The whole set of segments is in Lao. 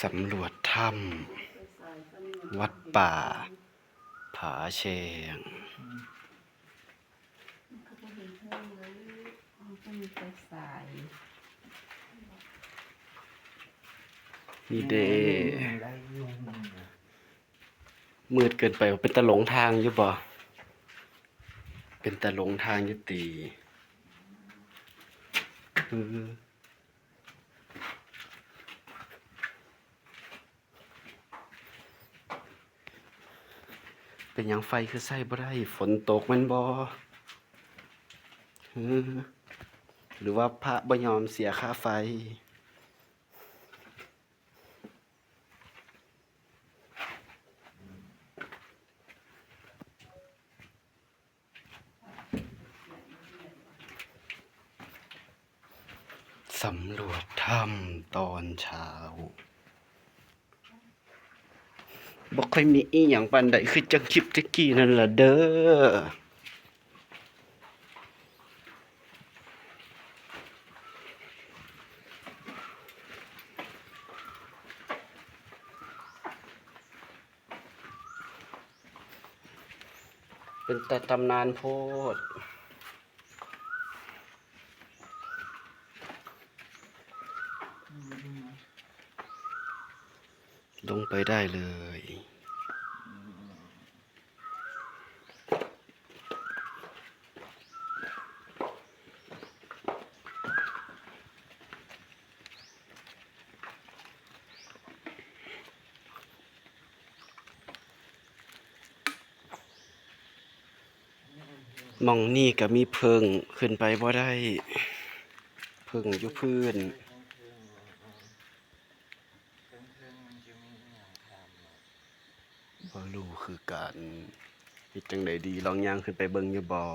ສຳຫຼວດຖ້ຳວັດປ່າຜາແຊງ. ນີ້ເດ້ ມືດເກີນໄປ ເປັນຕາຫຼົງທາງຢູ່ບໍ່? ເປັນຕາຫຼົງທາງຢູ່ຕິ? ເອີ. ເປັນຫຍັງໄຟຄືໃຊ້ບໍ່ໄດ້? ຝົນຕົກແມ່ນບໍ່? ເອີ ຫຼືວ່າພະບໍ່ຍອມເສຍຄ່າໄຟ? ສຳຫຼວດຖ້ຳຕອນເຊົ້າ. ບໍ່ຄ່ອຍມີອີ່ຫຍັງປານໃດ ຄືຈັ່ງຄລິບແຕ່ກີ້ນັ້ນລະເດີ້. ເປັນຕາຕຳນານໂພດ. ລົງໄປໄດ້ເລີຍ. ໝ່ອງນີ້ກະມີເຜິ້ງ ຂຶ້ນໄປບໍ່ໄດ້ ເຜິ້ງຢູ່ພື້ນ. ບໍ່ຮູ້ຄືກັນ ເຮັດຈັ່ງໃດດີ ລອງຍ່າງຂຶ້ນໄປເບິ່ງຢູ່ບໍ່?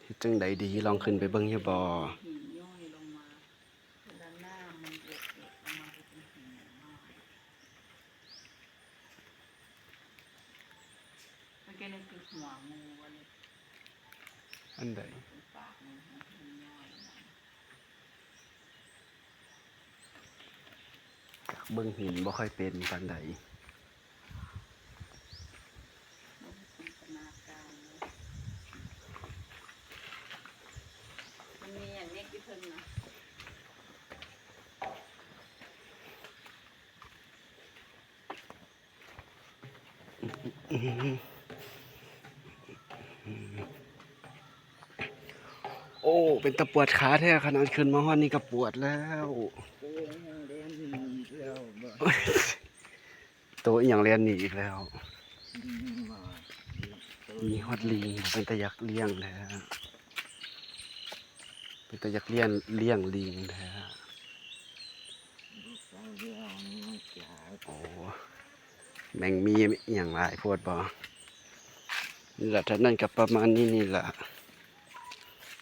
ເຮັດຈັ່ງໃດດີ ລອງຂຶ້ນໄປເບິ່ງຢູ່ບໍ່? ອັນໃດ? ເບິ່ງຫີນບໍ່ຄ່ອຍເປັນປານໃດ. ມັນມີຫຍັງແນ່ຢູ່ເທິງນະ? ໂອ້ ເປັນຕາປວດຂາແທ້ ຂະໜາດຂຶ້ນມາຮອດນີ້ກະປວດແລ້ວ. ໂຕຍັງແລ່ນໜີອີກແລ້ວ ໂຕອີ່ຫຍັງແລ່ນໜີອີກແລ້ວ. ມີຮອດລີງ ເປັນຕາຢາກລ້ຽງແທ້. ເປັນຕາຢາກລ້ຽງ ລ້ຽງລີງແທ້. ໂອ້ ແມງມີອີ່ຫຍັງຫຼາຍໂພດບໍ່? ນີ້ລະ ເທົ່ານັ້ນກະປະມານນີ້ນີ້ລະ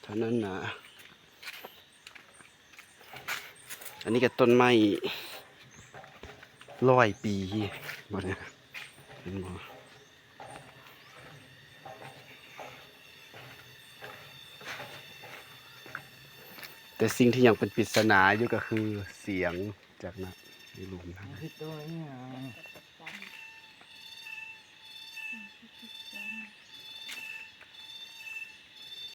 ເທົ່ານັ້ນນະ. ອັນນີ້ກະຕົ້ນໄມ້ຮ້ອຍປີບໍ່ນີ້ ເຫັນບໍ່? ແຕ່ສິ່ງທີ່ຍັງເປັນປິດສະໜາຢູ່ກະຄືສຽງຈາກນະ ໃນລຸ່ມນັ້ນ.